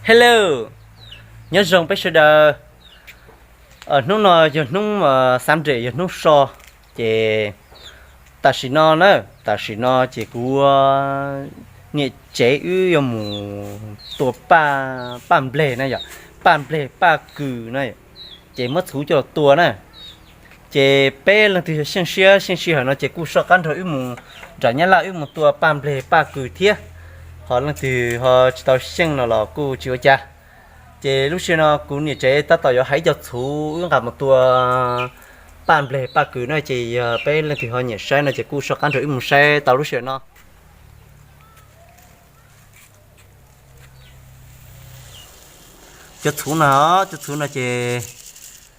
Hello, nyob zoo peb sawv daws. Hnub no yog hnub xab nrem, yog hnub so, ces tam sim no na, tam sim no ces kuv ua niam tsev wb yuav mus tua paj, paj npleg na yom, paj npleg paj kws na, ces muab txhuv coj los tua na. Ces peb leej twg yog xyeej siab xyeej sij hawm no ces kuj soj qab nrog wb mus nram Nyab Laj wb mus tua paj npleg paj kws thiab. Ho leej twg ho tsis tau xyeej no los kuj tsis ua cas. Ces lub sij hawm no kuv niam tsev tab tom yuav hais ib co txhuv wb nqa mus tua paj npleg paj kws na, ces yog peb leej twg ho nyiam saib no ces kuj soj qab nrog wb mus saib tau lub sij hawm no. Cov txhuv no, cov txhuv no ces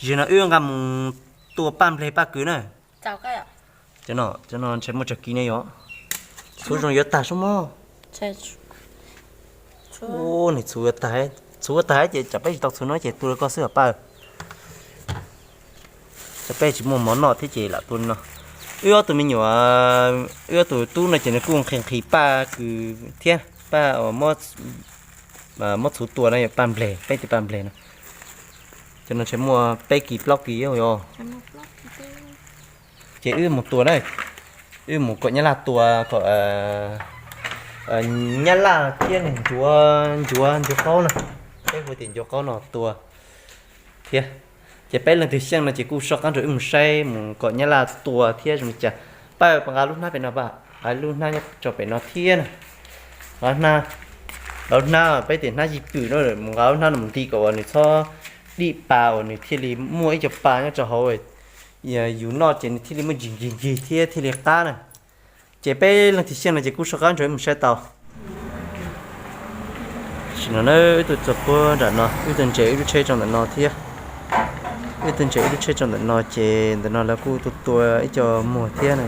zaum no wb nqa mus tua paj npleg paj kws na. Cov no, cov no ntshe muaj tsag kis ne yom. Txhuv zoo yuav tag sub mog. Nws txhuv yuav tag, txhuv yuav tag ces tsam peb tsis tau txhuv no ces tua koj xwb hos Paj. Tsam peb tsis muaj mov noj thiab ces lam tua no. Wb ob tug me nyuam, wb ob tug tub no ces nws kuj nqhis nqhis paj kws thiab paj, muab txhuv tua no yog paj npleg, peb tua paj npleg no. Cov no ntshe muaj peb kis plaub kis yog. Ces wb mus tua na, wb mus kom Nyab Laj tua kom Nyab Laj thiab nws ncuav, ncuav, ncuav qaub no, peb hu tias ncuav qaub no tua thiab. Ces peb leej twg xyeej no ces kuj soj qab nrog wb mus saib mus kom Nyab Laj tua thiab zoo li cas. Paj, nqa lub hnab pem no Paj, nqa lub hnab nyob rau pem no thiab na. Nqa hnab, nqa lub hnab peb tias hnab yij pwm no, mus nqa lub hnab no mus nti kom uas nws txhob dim pa uas nws thiaj li muaj ib co pa nyob rau hauv, yus noj ces nws thiaj li muaj ncig ncig ncig thiab thiaj li qab na. Ces peb leej twg xyeej no ces kuj soj qab nrog wb mus saib tau. Tam sim no na wb tuaj txog puag nram no, wb tuaj ntses wb lub tsheb rau ntawm no thiab. Wb tuaj ntses wb lub tsheb rau ntawm no ces ntawm no lawv kuj tuaj tua ib co muag thiab na.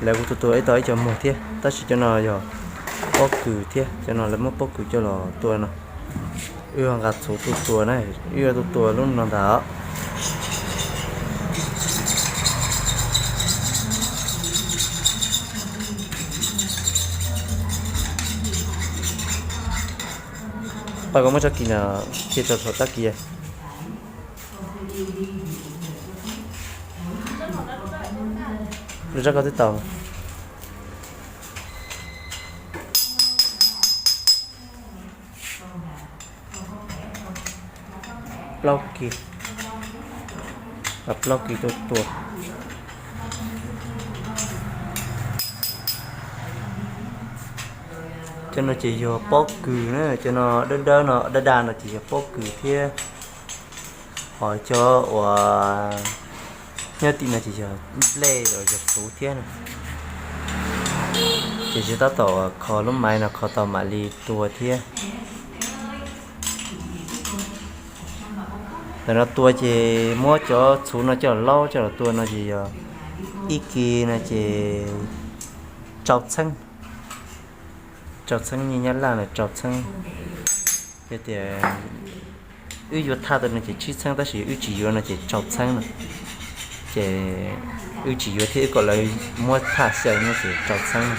Lawv kuj tuaj tua ib tau ib co muag thiab, tab sis cov no yog pob kws thiab, cov no lawv muab pob kws coj los tua no. Wb nqa txhuv tuaj tua na, wb tuaj tua lub no ntag. Paj, koj muab tsob kis no cia rau saum tsob kis. Lub tsob koj twb tau. Plaub kis, plaub kis tuaj tua. Cov no ces yog pob kws na, cov no dawb dawb no, daj daj no ces yog pob kws thiab. Ho cov uas nyob tim no ces yog nplej los yog txhuv thiab na. Ces yog tab tom kho lub maiv no kho tau mam li tua thiab. Ntawm no tua ces muab cov txhuv no coj los laub coj los tua no ces yog ib kis no ces rau txheeb. Rau txheeb, nyiaj Nyab Laj no rau txheeb. Yog tias wb yuav thaj tau no ces tsib txheeb, tab sis wb tsis yuav no ces rau txheeb no. Ces wb tsis yuav thiab wb kom lawv muab thaj xyaw no ces rau txheeb no.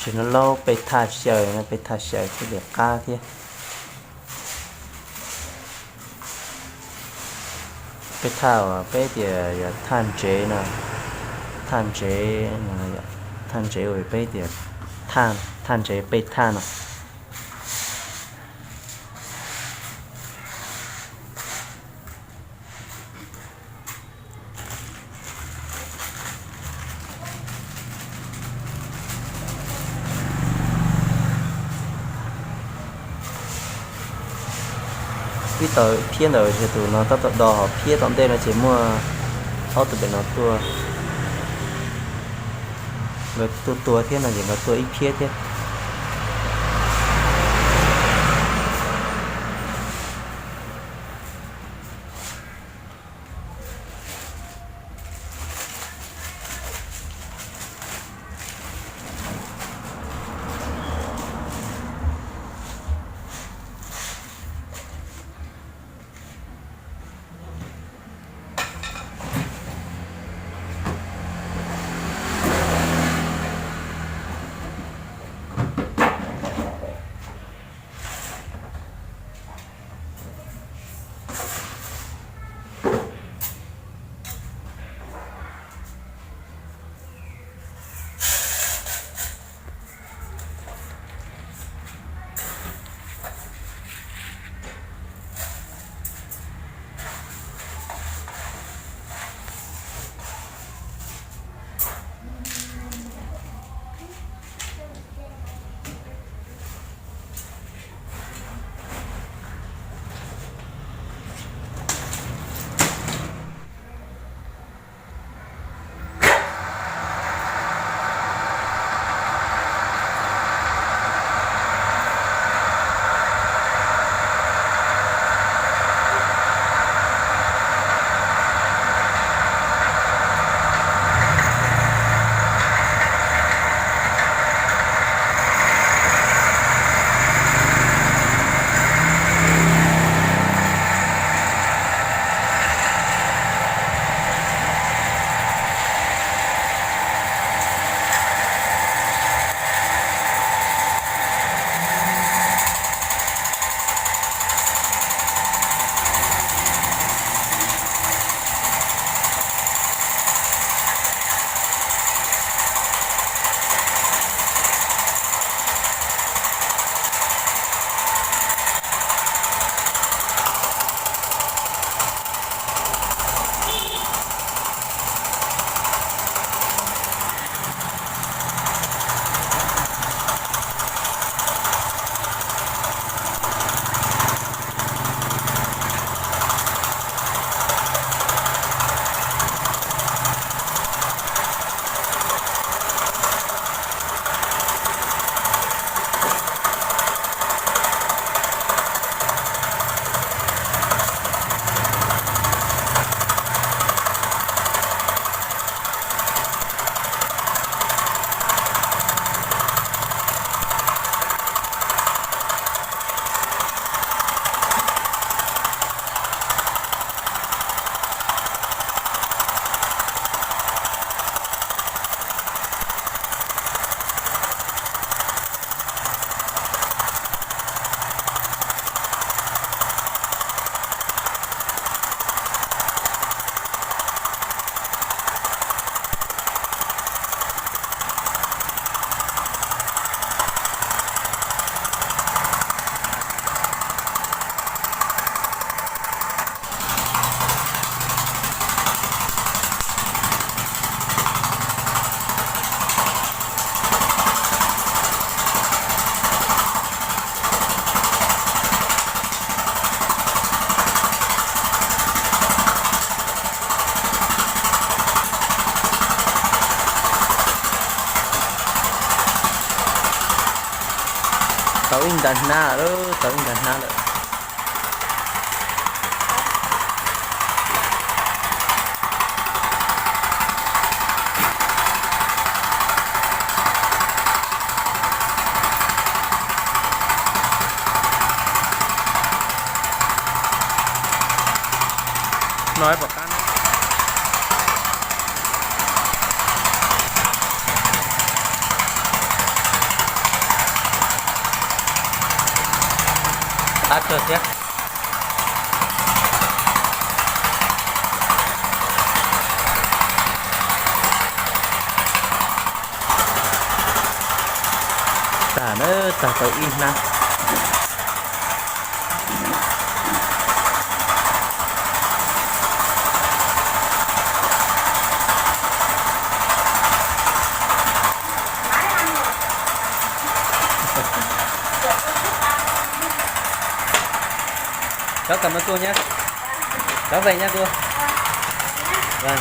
Tam sim no laub peb thaj xyaw no, peb thaj xyaw thiaj li qab thiab. Peb thaj uas peb tias yog thaj ntsev no, thaj ntsev no, thaj ntsev uas peb tias thaj ntsev peb thaj no. Ib tawm phiab ntawm tus no tab tom do, ho phiab tom ntej no ces muaj ob tug pem no tuaj. Nkawd tuaj tua thiab no ces nkawd tua ib phiab thiab. Tau ib nta hnab lawm, tau ib nta hnab lawm. No pom qab. Qab kawg thiab. Tag na, tag tau ib hnab. Cháu cầm nó cô nhé. Cháu về nha cô. Vâng.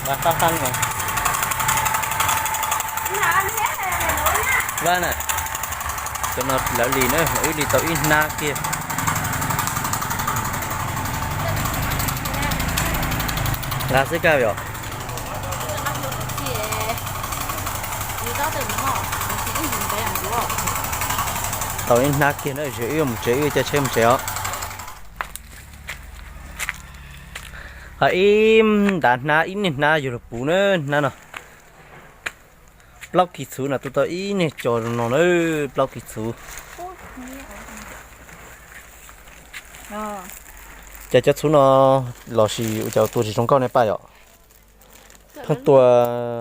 Vâng, Phan Phan mà. Vâng ạ. Cov no lawv li na, wb li tau ib hnab kiag. Nqa xwb kaj yom. Tau ib hnab kiag na, wb mus tsev, wb caij tsheb mus tsev os. Ho ib ntav hnab, ib niag hnab yug los puv na, hnab no. Plaub kis txhuv no tu tau ib niag co no na, plaub kis txhuv. Cas cov txhuv no los sis ua cas tua tsis zoo nkauj ne Paj yom? Pheej tua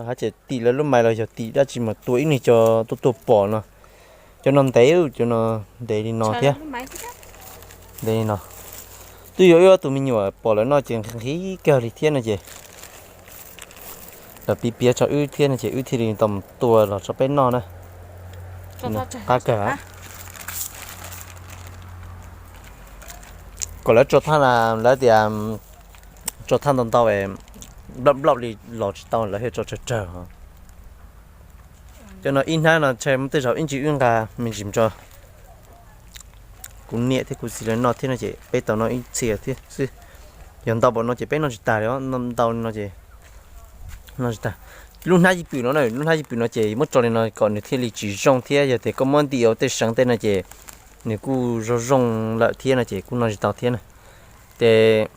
hais tias tim lawv lub mais los yog tim dab tsi mas tua ib niag co tuaj tuaj pom no. Cov no ntev, cov no ntev li no thiab. Ntev li no. Twb yog wb ob tug me nyuam pom lawv noj ces nqhis kawg li thiab no ces lawv piav piav tso wb thiab no ces wb thiaj li tau mus tua los tso peb noj na. Qab kawg. Kom lawv tso thaj, lawv tias tso thaj ntau ntau, nplaum nplaum li los tsis tau, lawv thiaj tso tsawg tsawg. Cov no ib hnab no ntshe muaj tej zaum ib ntsis wb nqa me ntsis tso kuv niam thiab kuv txiv lawv noj thiab no ces peb tau noj ib txhia thiab xwb. Yog ntau npaum no ces peb noj tsis tag li os, ntau li no ces noj tsis tag. Lub hnab yij pwm no na, lub hnab yij pwm no ces muab tso li no kom nws thiaj li tsis zoo thiab, yog tias koj muab ntim ua tej seev tej no ces nws kuj zoo zoo lawm thiab no ces kuj noj tsis tau thiab na. Ces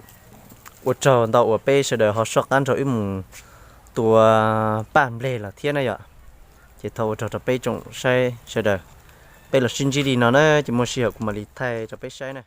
ua tsaug ntau uas peb sawv daws ho soj qab nrog wb mus tua paj nplej los thiab na yom. Ces thov ua tsaug rau peb tsoom saib sawv daws. Peb los sib ntsib li no na, ces muaj sij hawm kuv mam li thaij rau peb saib na.